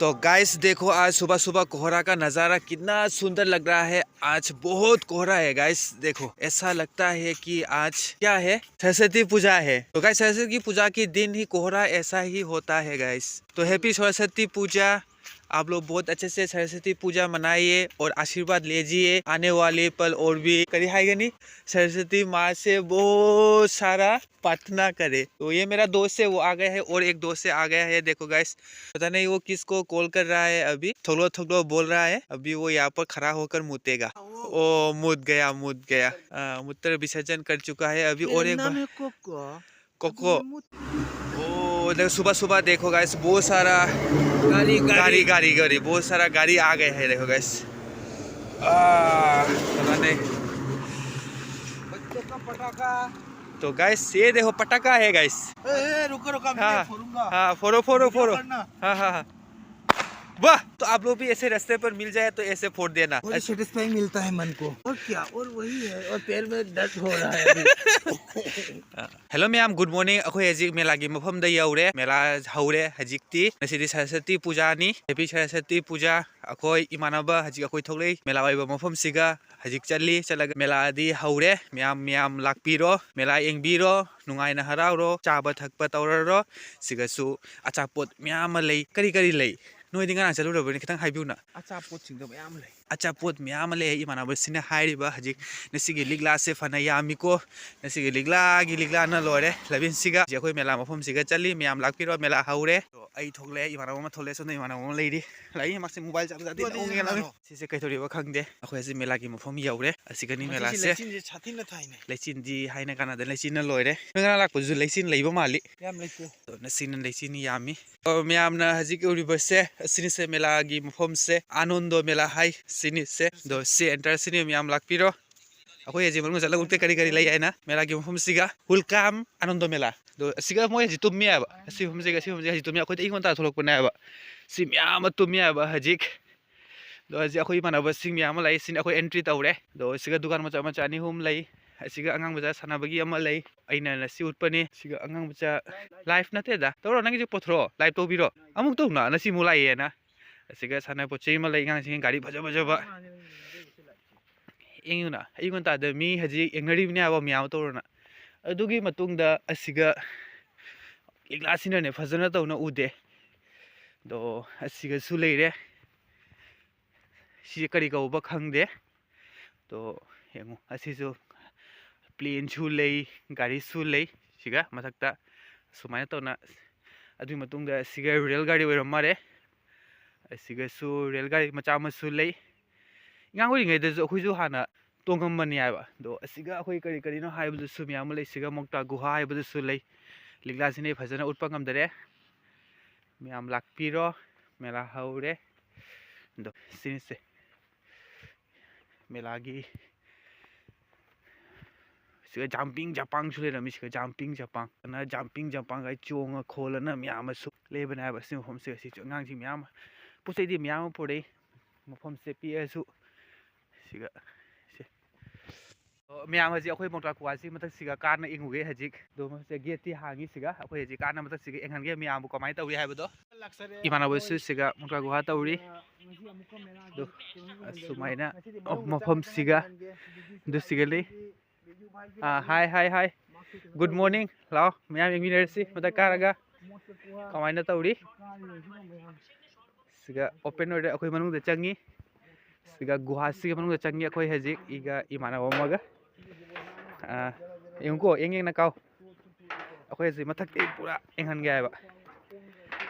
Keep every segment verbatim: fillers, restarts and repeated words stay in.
तो गाइस देखो, आज सुबह सुबह कोहरा का नज़ारा कितना सुंदर लग रहा है। आज बहुत कोहरा है गाइस। देखो, ऐसा लगता है कि आज क्या है, सरस्वती पूजा है। तो गाइस, सरस्वती पूजा के दिन ही कोहरा ऐसा ही होता है गाइस। तो हैप्पी सरस्वती पूजा। आप लोग बहुत अच्छे से सरस्वती पूजा मनाइए और आशीर्वाद लीजिए आने वाले पल और भी। करी हाय गनी सरस्वती माँ से बहुत सारा प्रार्थना करे। तो ये मेरा दोस्त है, वो आ गया है और एक दोस्त से आ गया है। देखो गाइस, पता नहीं वो किसको कॉल कर रहा है, अभी थोगलो थोगलो बोल रहा है। अभी वो यहाँ पर खड़ा होकर मुतेगा। ओ, मुत गया, मुत गया। हाँ, मूत्र विसर्जन कर चुका है अभी। और एक बार कोको। ओ, देखो, सुबह सुबह देखो गाइस, बहुत सारा गाड़ी, गाड़ी, गाड़ी, गाड़ी, बहुत सारा गाड़ी आ गए हैं। देखो गाइस, पता नहीं। बच्चों का पटाखा। तो गाइस, ये देखो, पटाखा है गाइस। ए, ए, रुको, रुको, मैं हाँ, फोड़ूंगा। हाँ, फोड़ो, फोड़ो, वीडियो फोड़ो। करना। हाँ, हाँ, हाँ। वाह, तो आप लोग भी ऐसे रास्ते पर मिल जाए तो ऐसे फोड़ देना। और सेटिस्फाई मिलता है मन को। और क्या, और वही है। और पैर में दर्द हो रहा है अभी। Hello ꯃꯌꯥꯝ, good morning꯫ ꯑꯩꯈꯣꯏ ꯍꯧꯖꯤꯛ ꯃꯦꯂꯥꯒꯤ ꯃꯐꯝꯗ ꯌꯧꯔꯦ꯫ ꯃꯦꯂꯥ ꯍꯧꯔꯦ ꯍꯧꯖꯤꯛꯇꯤ꯫ ꯉꯁꯤꯗꯤ ꯁꯔꯁꯇꯤ ꯄꯨꯖꯥꯅꯤ꯫ Happy ꯁꯔꯁꯇꯤ ꯄꯨꯖꯥ꯫ ꯑꯩꯈꯣꯏ ꯏꯃꯥꯟꯅꯕ ꯍꯧꯖꯤꯛ ꯑꯩꯈꯣꯏ ꯊꯣꯛꯂꯛꯏ ꯃꯦꯂꯥ ꯑꯣꯏꯕ ꯃꯐꯝꯁꯤꯒ꯫ ꯍꯧꯖꯤꯛ ꯆꯠꯂꯤ꯫ ꯆꯠꯂꯒ ꯃꯦꯂꯥꯗꯤ ꯍꯧꯔꯦ꯫ ꯃꯌꯥꯝ, ꯃꯌꯥꯝ ꯂꯥꯛꯄꯤꯔꯣ, ꯃꯦꯂꯥ ꯌꯦꯡꯕꯤꯔꯣ, ꯅꯨꯡꯉꯥꯏꯅ ꯍꯔꯥꯎꯔꯣ, ꯆꯥꯕ ꯊꯛꯄ ꯇꯧꯔꯔꯣ꯫ ꯁꯤꯒꯁꯨ ꯑꯆꯥꯄꯣꯠ ꯃꯌꯥꯝ ꯑꯃ ꯂꯩ꯫ ꯀꯔꯤ ꯀꯔꯤ ꯂꯩ? ꯅꯣꯏꯗꯤ ꯉꯔꯥꯡ ꯆꯠꯂꯨꯔꯕꯅꯤ, ꯈꯤꯇꯪ ꯍꯥꯏꯕꯤꯌꯨꯅ꯫ ꯑꯆꯥꯄꯣꯠꯁꯤꯡꯗꯣ ꯃꯌꯥꯝ ꯂꯩ꯫ ꯑꯆꯥꯄꯣꯠ ꯃꯌꯥꯝ ꯑꯃ ꯂꯩ꯫ ꯏꯃꯥꯟꯅꯕꯁꯤꯡꯅ ꯍꯥꯏꯔꯤꯕ ꯍꯧꯖꯤꯛ ꯉꯁꯤꯒꯤ ꯂꯤꯛꯂꯥꯁꯦ ꯐꯅ ꯌꯥꯝꯃꯤꯀꯣ꯫ ꯉꯁꯤꯒꯤ ꯂꯤꯛꯂꯥꯒꯤ ꯂꯤꯛꯂꯥꯅ ꯂꯣꯏꯔꯦ꯫ ꯂꯕꯤꯟꯁꯤꯒ ꯍꯧꯖꯤꯛ ꯑꯩꯈꯣꯏ ꯃꯦꯂꯥ ꯃꯐꯝꯁꯤꯒ ꯆꯠꯂꯤ꯫ ꯃꯌꯥꯝ ꯂꯥꯛꯄꯤꯔꯣ, ꯃꯦꯂꯥ ꯍꯧꯔꯦ꯫ ꯑꯗꯣ ꯑꯩ ꯊꯣꯛꯂꯛꯑꯦ, ꯏꯃꯥꯟꯅꯕ ꯑꯃ ꯊꯣꯛꯂꯛꯑꯦ, ꯁꯣꯝꯗ ꯏꯃꯥꯟꯅꯕ ꯑꯃ ꯂꯩꯔꯤ꯫ ꯂꯥꯛꯏ, ꯃꯥꯁꯦ ꯃꯣꯕꯥꯏꯜ ꯆꯞ ꯆꯥꯗꯤ ꯅꯣꯡꯉꯦ ꯂꯥꯛꯏ꯫ ꯁꯤꯁꯦ ꯀꯩꯗꯧꯔꯤꯕ ꯈꯪꯗꯦ꯫ ꯑꯩꯈꯣꯏ ꯍꯧꯖꯤꯛ ꯃꯦꯂꯥꯒꯤ ꯃꯐꯝ ꯌꯧꯔꯦ꯫ ꯑꯁꯤꯒꯅꯤ ꯃꯁꯤꯁꯤ ꯃꯦꯂꯥꯁꯦ꯫ ꯂꯩꯆꯤꯟꯁꯦ ꯁꯥꯊꯤꯅ ꯊꯥꯏꯅꯦ꯫ ꯂꯩꯆꯤꯟꯗꯤ ꯍꯥꯏꯅ ꯀꯥꯟꯅꯗ, ꯂꯩꯆꯤꯟꯅ ꯂꯣꯏꯔꯦ꯫ ꯅꯣꯏ ꯉꯔꯥꯡ ꯂꯥꯛꯄꯗꯨꯁꯨ ꯂꯩꯆꯤꯟ ꯂꯩꯕ ꯃꯥꯜꯂꯤ꯫ ꯌꯥꯝ ꯂꯩꯇꯦ꯫ ꯑꯗꯣ ꯉꯁꯤꯅ ꯂꯩꯆꯤꯟ ꯌꯥꯝꯃꯤ꯫ ꯑꯗꯣ ꯃꯌꯥꯝꯅ ꯍꯧꯖꯤꯛ ꯎꯔꯤꯕꯁꯦ, ꯑꯁꯤꯅꯤꯁꯦ ꯃꯦꯂꯥꯒꯤ ꯃꯐꯝꯁꯦ, ꯑꯥꯅꯟꯗ ꯃꯦꯂꯥ ꯍꯥꯏ ꯁꯤꯅꯤꯁꯦ꯫ ꯑꯗꯣ ꯁꯤ ꯑꯦꯟꯇ꯭ꯔꯥꯟꯁꯁꯤꯅꯤ, ꯃꯌꯥꯝ ꯂꯥꯛꯄꯤꯔꯣ꯫ ꯑꯩꯈꯣꯏ ꯍꯧꯖꯤꯛ ꯃꯅꯨꯡꯗ ꯆꯠꯂꯒ ꯎꯠꯀꯦ ꯀꯔꯤ ꯀꯔꯤ ꯂꯩ ꯍꯥꯏꯅ꯫ ꯃꯦꯂꯥꯒꯤ ꯃꯐꯝꯁꯤꯒ, Welcome ꯑꯥꯅꯟꯗ ꯃꯦꯂꯥ꯫ ꯑꯗꯣ ꯑꯁꯤꯒ ꯃꯣꯏ ꯍꯧꯖꯤꯛ ꯇꯨꯝꯃꯤ ꯍꯥꯏꯕ꯫ ꯑꯁꯤ ꯃꯐꯝꯁꯤꯒ, ꯑꯁꯤ ꯃꯐꯝꯁꯤꯒ ꯍꯧꯖꯤꯛ ꯇꯨꯝꯃꯤ꯫ ꯑꯩꯈꯣꯏꯗ ꯑꯌꯨꯛ ꯉꯟꯇꯥ ꯊꯣꯛꯂꯛꯄꯅꯦ ꯍꯥꯏꯕ꯫ ꯁꯤ ꯃꯌꯥꯝ ꯑꯃ ꯇꯨꯝꯃꯤ ꯍꯥꯏꯕ ꯍꯧꯖꯤꯛ꯫ ꯑꯗꯣ ꯍꯧꯖꯤꯛ ꯑꯩꯈꯣꯏ ꯏꯃꯥꯟꯅꯕꯁꯤꯡ ꯃꯌꯥꯝ ꯑꯃ ꯂꯥꯛꯏ꯫ ꯁꯤꯅꯤ ꯑꯩꯈꯣꯏ ꯑꯦꯟꯇ꯭ꯔꯤ ꯇꯧꯔꯦ꯫ ꯑꯗꯣ ꯁꯤꯒ ꯗꯨꯀꯥꯟ ꯃꯆꯥ ꯃꯆꯥ ꯑꯅꯤ ꯑꯍꯨꯝ ꯂꯩ꯫ ꯑꯁꯤꯒ ꯑꯉꯥꯡ ꯃꯆꯥ ꯁꯥꯟꯅꯕꯒꯤ ꯑꯃ ꯂꯩ꯫ ꯑꯩꯅ ꯉꯁꯤ ꯎꯠꯄꯅꯦ꯫ ꯑꯁꯤꯒ ꯑꯉꯥꯡ ꯃꯆꯥ, ꯂꯥꯏꯐ ꯅꯠꯇꯦꯗ꯫ ꯇꯧꯔꯣ, ꯅꯪꯒꯤꯁꯨ ꯄꯨꯊꯣꯔꯛꯑꯣ, ꯂꯥꯏꯐ ꯇꯧꯕꯤꯔꯣ꯫ ꯑꯃꯨꯛ ꯇꯧꯅ, ꯉꯁꯤ ꯑꯃꯨꯛ ꯂꯥꯛꯑꯦꯅ꯫ ꯑꯁꯤꯒ ꯁꯥꯟꯅꯄꯣꯠ ꯆꯩ ꯑꯃ ꯂꯩ, ꯑꯉꯥꯡꯁꯤꯡꯒꯤ ꯒꯥꯔꯤ ꯐꯖ ꯐꯖꯕ꯫ ꯌꯦꯡꯉꯨꯅ, ꯑꯌꯨꯛ ꯉꯟꯇꯥꯗ ꯃꯤ ꯍꯧꯖꯤꯛ ꯌꯦꯡꯅꯔꯤꯕꯅꯦ ꯍꯥꯏꯕ ꯃꯌꯥꯝ ꯑꯃ ꯇꯧꯔꯅ꯫ ꯑꯗꯨꯒꯤ ꯃꯇꯨꯡꯗ ꯑꯁꯤꯒ ꯂꯤꯛꯂꯥꯁꯤꯅꯅꯦ ꯐꯖꯅ ꯇꯧꯅ ꯎꯗꯦ꯫ ꯑꯗꯣ ꯑꯁꯤꯒꯁꯨ ꯂꯩꯔꯦ꯫ ꯁꯤ ꯀꯔꯤ ꯀꯧꯕ ꯈꯪꯗꯦ꯫ ꯑꯗꯣ ꯌꯦꯡꯉꯨ, ꯑꯁꯤꯁꯨ ꯄ꯭ꯂꯦꯟꯁꯨ ꯂꯩ, ꯒꯥꯔꯤꯁꯨ ꯂꯩ꯫ ꯁꯤꯒ ꯃꯊꯛꯇ ꯁꯨꯃꯥꯏꯅ ꯇꯧꯅ, ꯑꯗꯨꯒꯤ ꯃꯇꯨꯡꯗ ꯑꯁꯤꯒ ꯔꯦꯜ ꯒꯥꯔꯤ ꯑꯣꯏꯔꯝ ꯃꯥꯜꯂꯦ꯫ ꯑꯁꯤꯒꯁꯨ ꯔꯦꯜ ꯒꯥꯔꯤ ꯃꯆꯥ ꯑꯃꯁꯨ ꯂꯩ꯫ ꯑꯉꯥꯡ ꯑꯣꯏꯔꯤꯉꯩꯗꯁꯨ ꯑꯩꯈꯣꯏꯁꯨ ꯍꯥꯟꯅ ꯇꯣꯡꯉꯝꯕꯅꯤ ꯍꯥꯏꯕ꯫ ꯑꯗꯣ ꯑꯁꯤꯒ ꯑꯩꯈꯣꯏ ꯀꯔꯤ ꯀꯔꯤꯅꯣ ꯍꯥꯏꯕꯗꯨꯁꯨ ꯃꯌꯥꯝ ꯑꯃ ꯂꯩ꯫ ꯁꯤꯒ ꯃꯣꯛꯇꯥ ꯒꯨꯍꯥ ꯍꯥꯏꯕꯗꯨꯁꯨ ꯂꯩ꯫ ꯂꯤꯛꯂꯥꯁꯤꯅ ꯐꯖꯅ ꯎꯠꯄ ꯉꯝꯗꯔꯦ꯫ ꯃꯌꯥꯝ ꯂꯥꯛꯄꯤꯔꯣ, ꯃꯦꯂꯥ ꯍꯧꯔꯦ꯫ ꯑꯗꯣ ꯁꯤꯅꯤꯁꯦ ꯃꯦꯂꯥꯒꯤ꯫ ꯁꯤꯒ ꯖꯥꯝꯄꯤꯡ ꯖꯄꯥꯡꯁꯨ ꯂꯩꯔꯝꯃꯤ꯫ ꯁꯤꯒ ꯖꯥꯝꯄꯤꯡ ꯖꯄꯥꯡ ꯑꯅ ꯖꯥꯝꯄꯤꯡ ꯖꯄꯥꯡꯒ ꯆꯣꯡꯉ ꯈꯣꯜꯂꯅ ꯃꯌꯥꯝ ꯑꯃꯁꯨ ꯂꯩꯕꯅꯦ ꯍꯥꯏꯕ꯫ ꯁꯤ ꯃꯐꯝꯁꯦ, ꯑꯁꯤꯁꯨ ꯑꯉꯥꯡꯁꯤꯡ ꯃꯌꯥꯝ ꯑꯃ, ꯄꯣꯠ ꯆꯩꯗꯤ ꯃꯌꯥꯝ ꯑꯃ ꯄꯨꯔꯛꯏ꯫ ꯃꯐꯝꯁꯦ ꯄꯤꯛꯑꯁꯨ꯫ ꯁꯤꯒ ꯁꯦ꯫ ꯑꯣ, ꯃꯌꯥꯝ ꯍꯧꯖꯤꯛ ꯑꯩꯈꯣꯏ ꯃꯣꯇꯥ ꯀꯨꯋꯥꯁꯤ ꯃꯊꯛꯁꯤꯒ ꯀꯥꯟꯅ ꯌꯦꯡꯉꯨꯒꯦ ꯍꯧꯖꯤꯛ꯫ ꯑꯗꯣ ꯃꯁꯤꯗ ꯒꯦꯠꯇꯤ ꯍꯥꯡꯉꯤ꯫ ꯁꯤꯒ ꯑꯩꯈꯣꯏ ꯍꯧꯖꯤꯛ ꯀꯥꯟꯅ ꯃꯊꯛꯁꯤꯒ ꯌꯦꯡꯍꯟꯒꯦ ꯃꯌꯥꯝꯕꯨ ꯀꯃꯥꯏꯅ ꯇꯧꯔꯤ ꯍꯥꯏꯕꯗꯣ꯫ ꯏꯃꯥꯟꯅꯕꯁꯨ ꯁꯤꯒ ꯃꯣꯇꯥ ꯀꯨꯋꯥ ꯇꯧꯔꯤ꯫ ꯑꯗꯣ ꯑꯁꯨꯃꯥꯏꯅ, ꯑꯣ, ꯃꯐꯝꯁꯤꯒ, ꯑꯗꯨ ꯁꯤꯒ ꯂꯩ꯫ ꯑꯥ, hi, hi, hi. Good morning. ꯂꯥꯛꯑꯣ, ꯃꯌꯥꯝ ꯌꯦꯡꯃꯤꯟꯅꯔꯁꯤ ꯃꯊꯛ ꯀꯥꯔꯒ ꯀꯃꯥꯏꯅ ꯇꯧꯔꯤ꯫ ꯁꯤꯒ ꯑꯣꯄꯟ ꯑꯣꯏꯔꯦ, ꯑꯩꯈꯣꯏ ꯃꯅꯨꯡꯗ ꯆꯪꯉꯤ꯫ ꯁꯤꯒ ꯒꯨꯍꯥꯁꯤꯒꯤ ꯃꯅꯨꯡꯗ ꯆꯪꯉꯤ ꯑꯩꯈꯣꯏ ꯍꯧꯖꯤꯛ, ꯑꯩꯒ ꯏꯃꯥꯟꯅꯕ ꯑꯃꯒ꯫ ꯑꯥ, ꯌꯦꯡꯉꯨꯀꯣ, ꯌꯦꯡ ꯌꯦꯡꯅ ꯀꯥꯎ꯫ ꯑꯩꯈꯣꯏ ꯍꯧꯖꯤꯛ ꯃꯊꯛꯇꯩ ꯄꯨꯔꯥ ꯌꯦꯡꯍꯟꯒꯦ ꯍꯥꯏꯕ꯫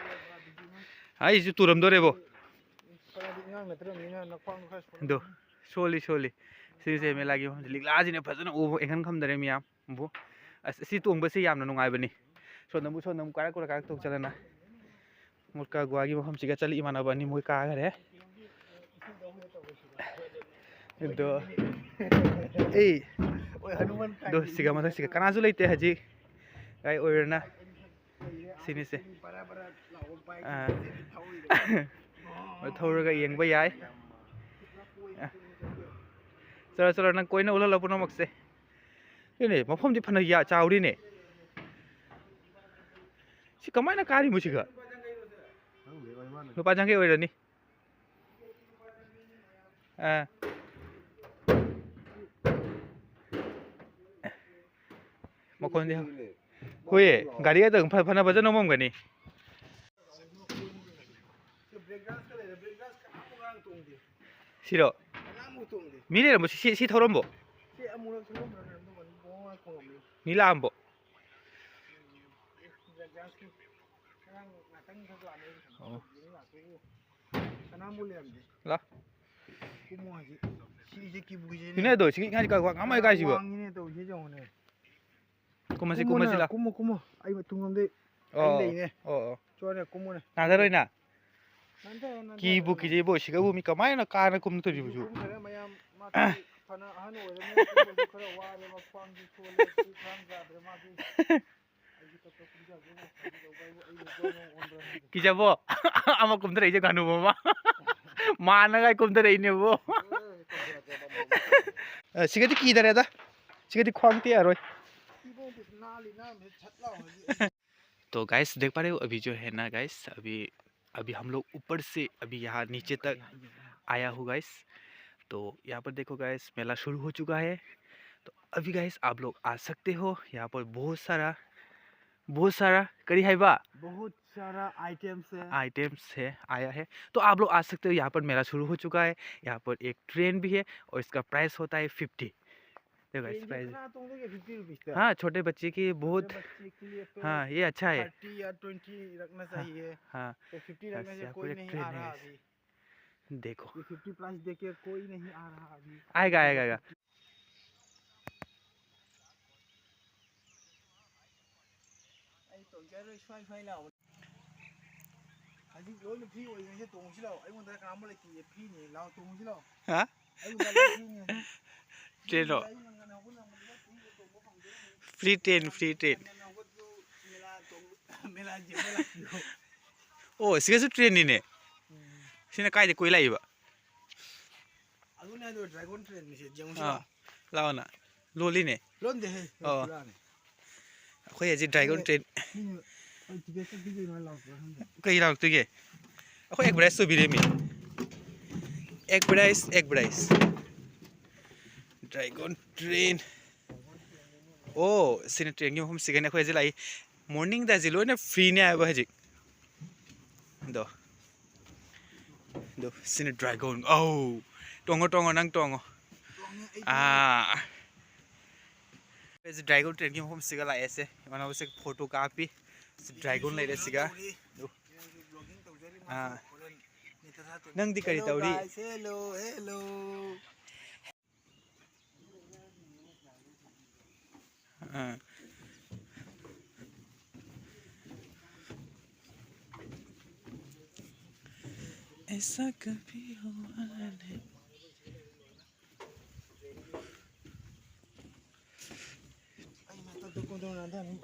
ꯑꯩꯁꯨ ꯇꯨꯔꯝꯗꯣꯔꯦꯕꯣ꯫ ꯑꯗꯣ ꯁꯣꯜꯂꯤ, ꯁꯣꯜꯂꯤ꯫ ꯁꯤꯁꯦ ꯃꯦꯂꯥꯒꯤ ꯃꯐꯝꯁꯦ, ꯂꯤꯛꯂꯥꯁꯤꯅ ꯐꯖꯅ ꯎꯕ, ꯌꯦꯡꯍꯟ ꯉꯝꯗꯔꯦ ꯃꯤꯌꯥꯝꯕꯨ꯫ ꯑꯁ, ꯑꯁꯤ ꯇꯣꯡꯕꯁꯦ ꯌꯥꯝꯅ ꯅꯨꯡꯉꯥꯏꯕꯅꯤ꯫ ꯁꯣꯝꯗ ꯑꯃꯨꯛ, ꯁꯣꯝꯗ ꯑꯃꯨꯛ ꯀꯥꯔꯛ ꯀꯣꯏꯔ ꯀꯥꯔꯛ ꯇꯧ ꯆꯠꯂꯅ꯫ ꯃꯨꯔꯀꯥ ꯒꯨꯍꯥꯒꯤ ꯃꯐꯝꯁꯤꯒ ꯆꯠꯂꯤ, ꯏꯃꯥꯟꯅꯕ ꯑꯅꯤ ꯃꯣꯏ ꯀꯥꯈꯔꯦ꯫ ꯑꯗꯣ, ꯑꯩ, ꯑꯗꯣ ꯁꯤꯒ ꯃꯊꯛꯁꯤꯒ ꯀꯅꯥꯁꯨ ꯂꯩꯇꯦ ꯍꯧꯖꯤꯛ꯫ ꯀꯥꯏ ꯑꯣꯏꯔꯅ ꯁꯤꯅꯤꯁꯦ꯫ ꯑꯥ꯫ ꯊꯧꯔꯒ ꯌꯦꯡꯕ ꯌꯥꯏ꯫ ꯑꯥ꯫ ꯆꯠꯂꯣ, ꯆꯠꯂꯣ, ꯅꯪ ꯀꯣꯏꯅ ꯎꯠꯍꯜꯂꯣ ꯄꯨꯝꯅꯃꯛꯁꯦ꯫ ꯁꯤꯅꯦ, ꯃꯐꯝꯗꯤ ꯐꯅ ꯌꯥ-, ꯆꯥꯎꯔꯤꯅꯦ꯫ ꯁꯤ ꯀꯃꯥꯏꯅ ꯀꯥꯔꯤꯃꯣ ꯁꯤꯒ? ꯂꯨꯄꯥ ꯌꯥꯡꯈꯩ ꯑꯣꯏꯔꯅꯤ꯫ ꯑꯥ꯫ ꯃꯈꯣꯟꯗꯤ ꯍꯧ-, ꯍꯣꯏꯌꯦ, ꯒꯥꯔꯤ ꯑꯗꯨꯝ ꯐ-, ꯐꯅ ꯐꯖꯅ ꯅꯣꯝꯃꯝꯒꯅꯤ꯫ ꯁꯤꯔꯣ? ꯃꯤ ꯂꯩꯔꯝꯕꯣ? ꯁꯤ, ꯁꯤ, ꯁꯤ ꯊꯧꯔꯝꯕꯣ? ꯃꯤ ꯂꯥꯛꯑꯝꯕꯣ? ꯑꯣ꯫ ꯂꯥ꯫ ꯁꯤꯅꯦ ꯑꯗꯣ, ꯁꯤꯒꯤ ꯉꯥꯁꯤ ꯀ-, ꯋꯥ-, ꯉꯥꯡꯃꯥꯏ ꯀꯥꯏꯁꯤꯕꯣ? ꯀꯨꯝꯃꯁꯤ, ꯀꯨꯝꯃꯁꯤ ꯂꯥ꯫ ꯀꯨꯝꯃꯣ, ꯀꯨꯝꯃꯣ꯫ ꯑꯩ ꯃꯇꯨꯡꯂꯣꯝꯗꯩ ꯑꯩ ꯑꯣ, ꯂꯩꯅꯦ꯫ ꯑꯣ, ꯑꯣ꯫ ꯆꯣꯅꯦ, ꯀꯨꯝꯃꯣꯅꯦ꯫ ꯅꯥꯟꯊꯔꯣꯏꯅ? ꯅꯥꯟꯊꯔꯣ, ꯅꯥꯟꯊꯔꯣ, ꯀꯤꯕꯨ ꯅꯥꯟꯊꯔꯣ꯫ ꯀꯤꯖꯩꯕꯣ, ꯁꯤꯒꯕꯨ ꯃꯤ ꯀꯃꯥꯏꯅ ꯀꯥꯅ ꯀꯨꯝꯊꯔꯤꯕꯁꯨ? ꯀꯨꯝꯈꯔꯦ ꯃꯌꯥꯝ, ꯃꯥꯗꯤ ꯐꯅ ꯑꯍꯟ ꯑꯣꯏꯔꯕꯅꯤꯅ ꯀꯨꯝꯕꯁꯨ ꯈꯔ ꯋꯥꯔꯦꯕ, ꯈ꯭ꯋꯥꯡꯁꯨ ꯁꯣꯜꯂꯦ, ꯈꯨꯠ ꯈ꯭ꯋꯥꯡ ꯌꯥꯗ꯭ꯔꯦ ꯃꯥꯗꯤ꯫ ꯑꯩꯁꯨ ꯇꯞ ꯇꯞ ꯀꯨꯝꯊꯔꯛꯀꯦ, ꯀꯩꯗꯧꯕ ꯍꯥꯏꯕꯨ ꯑꯩꯕꯨ ꯖꯣꯏꯟ ꯑꯣꯟꯕ꯭ꯔꯥ ꯈꯪꯗꯦ꯫ ꯀꯤꯖꯕꯣ? ꯑꯃ ꯀꯨꯝꯊꯔꯛꯏꯁꯦ ꯒꯥꯅꯨ ꯑꯃ꯫ ꯃꯥꯅꯒꯥꯏ ꯀꯨꯝꯊꯔꯛꯏꯅꯦꯕꯣ꯫ ꯑꯦ, ꯀꯨꯝꯊꯔꯛꯀꯦ, ꯇꯞ ꯇꯞ꯫ ꯑ, ꯁꯤꯒꯗꯤ ꯀꯤꯗꯔꯦꯗ꯫ ꯁꯤꯒꯗꯤ ꯈ꯭ꯋꯥꯡ ꯇꯦꯛꯑꯔꯣꯏ꯫ ꯁꯤꯐꯥꯎꯗꯤ ꯅꯥꯜꯂꯤ, ꯅꯥꯟꯕꯁꯦ ꯁꯠ ꯂꯥꯎ ꯍꯥꯏꯗꯤ꯫ तो गाइस, देख पा रहे हो, अभी जो है ना गाइस, अभी अभी हम लोग ऊपर से अभी यहाँ नीचे तक आया हूँ गाइस। तो यहाँ पर देखो गाइस, मेला शुरू हो चुका है। तो अभी गाइस, आप लोग आ सकते हो, यहाँ पर बहुत सारा, बहुत सारा करी है बा, बहुत सारा आइटम्स है। आइटम्स है, आया है। तो आप लोग आ सकते हो, यहाँ पर मेला शुरू हो चुका है। यहाँ पर एक ट्रेन भी है और इसका प्राइस होता है फिफ्टी। देखो गाइस, ट्रेन प्राइस। कितना तुम लोग ये फिफ्टी रुपीज का? हाँ, छोटे बच्चे के बहुत। छोटे बच्चे के लिए तो हाँ, ये अच्छा है। थर्टी या ट्वेंटी रखना हाँ, चाहिए। हाँ। तो फिफ्टी रखने से कोई नहीं आ रहा अभी। देखो। ये फिफ्टी प्लस देके कोई नहीं आ रहा अभी। आएगा, आएगा, आएगा। ꯑꯩ ꯇꯣꯡꯖꯔꯣꯏ, ꯁ꯭ꯋꯥꯏ ꯁ꯭ꯋꯥꯏ ꯂꯥꯎꯕꯅꯦ꯫ ꯍꯧꯖꯤꯛ ꯂꯣꯏꯅ ꯐ꯭ꯔꯤ ꯑꯣꯏꯔꯤꯉꯩꯁꯦ ꯇꯣꯡꯁꯤ ꯂꯥꯎ꯫ ꯑꯩꯉꯣꯟꯗ ꯀꯅꯥꯝꯕ ꯂꯩꯇꯤꯌꯦ, ꯐ꯭ꯔꯤꯅꯦ꯫ ꯂꯥꯎ, ꯇꯣꯡꯁꯤ ꯂꯥꯎ꯫ ꯍꯥ? ꯑꯩꯉꯣꯟꯗ ꯂꯣꯏ ꯐ꯭ꯔꯤꯅꯦ ꯍꯧꯖꯤꯛ꯫ ꯇ꯭ꯔꯦꯟꯂꯣ? ꯑꯩ ꯉꯟꯅ ꯍꯧꯒꯠꯅꯕꯗ ꯄꯨꯡ ꯇꯣꯡꯕ ꯐꯪꯗꯣꯏꯅꯦ꯫ Free train, free train. ꯉꯟꯅ ꯍꯧꯒꯠꯂꯨ, ꯃꯦꯂꯥ ꯇꯣꯡ-, ꯃꯦꯂꯥ ꯌꯦꯡꯕ ꯂꯥꯛꯄꯤꯌꯨ꯫ ꯑꯣ, ꯁꯤꯒꯁꯨ ꯇ꯭ꯔꯦꯟꯅꯤꯅꯦ꯫ ꯎꯝ꯫ ꯁꯤꯅ ꯀꯥꯏꯗ ꯀꯣꯏ ꯂꯥꯛꯏꯕ? ꯑꯗꯨꯅꯦ ꯍꯥꯏꯗꯣ, ꯗ꯭ꯔꯥꯒꯣꯟ ꯇ꯭ꯔꯦꯟꯅꯤ ꯁꯤ, ꯌꯦꯡꯉꯨꯁꯤ ꯑꯥ, ꯂꯥꯎ꯫ ꯂꯥꯛꯑꯣꯅ꯫ ꯂꯣꯜꯂꯤꯅꯦ꯫ ꯂꯣꯟꯗꯦꯍꯦ꯫ ꯑꯣ꯫ ꯄꯨꯔꯥꯅꯦ꯫ ꯑꯩꯈꯣꯏ ꯍꯧꯖꯤꯛ ꯗ꯭ꯔꯥꯒꯣꯟ ꯇ꯭ꯔꯦꯟ꯫ ꯃꯤꯅ ꯑꯩꯈꯣꯏ ꯇꯤꯀꯦꯠ ꯀꯛꯄꯤꯗꯣꯏꯅꯣ ꯂꯥꯎꯔꯛꯄ꯭ꯔꯥ ꯈꯪꯗꯦ꯫ ꯀꯩ ꯂꯥꯎꯔꯛꯇꯣꯏꯒꯦ? ꯑꯩꯈꯣꯏ ꯑꯦꯗꯚꯔꯇꯥꯏꯁ ꯇꯧꯕꯤꯔꯦꯃꯤ꯫ Advertise, advertise. Dragon train. ꯑꯣ, ꯁꯤꯅ ꯇ꯭ꯔꯦꯟꯒꯤ ꯃꯐꯝꯁꯤꯒꯅꯦ꯫ ꯑꯩꯈꯣꯏ ꯍꯧꯖꯤꯛ ꯂꯥꯛꯏ꯫ ꯃꯣꯔꯅꯤꯡꯗ ꯍꯧꯖꯤꯛ ꯂꯣꯏꯅ ꯐ꯭ꯔꯤꯅꯦ ꯍꯥꯏꯕ ꯍꯧꯖꯤꯛ꯫ ꯑꯗꯣ꯫ ꯑꯗꯣ ꯁꯤꯅ ꯗ꯭ꯔꯥꯒꯣꯟ꯫ ꯑꯧ꯫ ꯇꯣꯡꯉꯣ, ꯇꯣꯡꯉꯣ, ꯅꯪ ꯇꯣꯡꯉꯣ꯫ ꯑꯥ꯫ ꯑꯩꯁꯦ ꯗ꯭ꯔꯥꯒꯣꯟ ꯇ꯭ꯔꯦꯟꯒꯤ ꯃꯐꯝꯁꯤꯒ ꯂꯥꯛꯑꯦꯁꯦ꯫ ꯏꯃꯥꯟꯅꯕꯁꯦ ꯐꯣꯇꯣ ꯀꯥꯞꯄꯤ꯫ ꯁꯤ ꯗ꯭ꯔꯥꯒꯣꯟ ꯂꯩꯔꯦ ꯁꯤꯒ꯫ ꯑꯗꯨ꯫ ꯑꯥ꯫ ꯅꯪꯗꯤ ꯀꯔꯤ ꯇꯧꯔꯤ? Hello, hello. ꯑꯥ꯫ ऐसा कभी हुआ नहीं। ꯑꯩ ꯃꯊꯛꯇ ꯀꯣꯟꯊꯧ ꯅꯥꯟꯊꯅꯤ꯫